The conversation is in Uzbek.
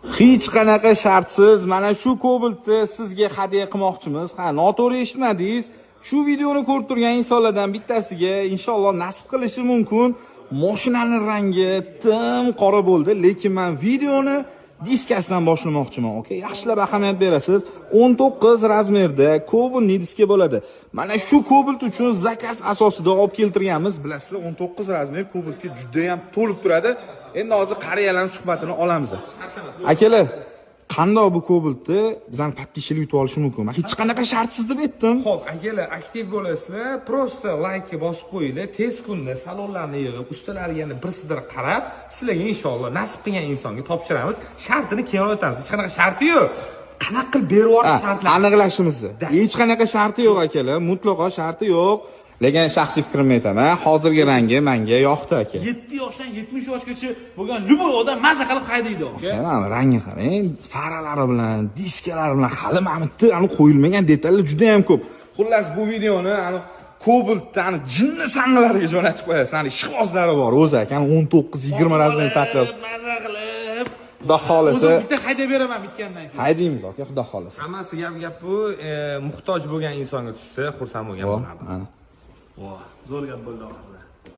Hech qanaqa shartsiz mana shu Cobaltni sizga hadya qilmoqchimiz. Ha, noto'g'ri eshitmadingiz. Shu videoni ko'rib turgan insonlardan bittasiga inshaalloh nasib qilishi mumkin. Mashinaning rangi tim qora bo'ldi, lekin men videoni diskasidan boshlamoqchiman. Okey, yaxshilab ahamiyat berasiz. 19 размер da кованый diska bo'ladi. Mana shu Cobalt uchun заказ asosida olib keltirganmiz. Bilasizlar, 19 размер Cobaltga juda ham to'lib turadi. Endi hozir qariyalarning suhbatini olamiz. Akalar, qandoq bu Cobaltni bizani подписчик lar yutib olishi mumkin? Men hech qanaqa shartsiz deb aytdim. Xo'p, akalar, aktiv bo'lasizlar, просто laykka bosib qo'yinglar. Tez kunda salonlarni yig'ib, ustalariga yana bir sidra qarab, sizlarga inshaalloh nasib qilgan insonga topshiramiz. Shartini keyin o'tamiz. Hech qanaqa sharti yo'q. Qanaqa qilib berib yuborish shartlar. Aniqlashimizni. Hech qanaqa sharti yo'q, akalar, mutlaqo sharti yo'q. Lekin shaxsiy fikrimni aytaman, hozirgi rangi menga yoqdi, aka. 7 yoshdan 70 yoshgacha bo'lgan любой odam maza qilib haydaydi, aka. Mana rangi qarang, faralari bilan, diskalari bilan, hali mana bu yerda ani qo'yilmagan detallar juda ham ko'p. Xullas, bu videoni ani Cobaltni jinni sanglariga jo'natib qo'yasiz. Ani ishqibozlari bor o'zi aka, 19 20 размер taqib. Maza qilib. Xudo xolasa O'zim bitta haydab beraman bitgandan keyin. Haydaymiz, aka, xudo xolasa. Hammasi gap gap bu, muhtoj bo'lgan insonga tushsa, xursand bo'lgan bo'lardim. Ana. Voh, zo'r gap bo'ldi oxirida.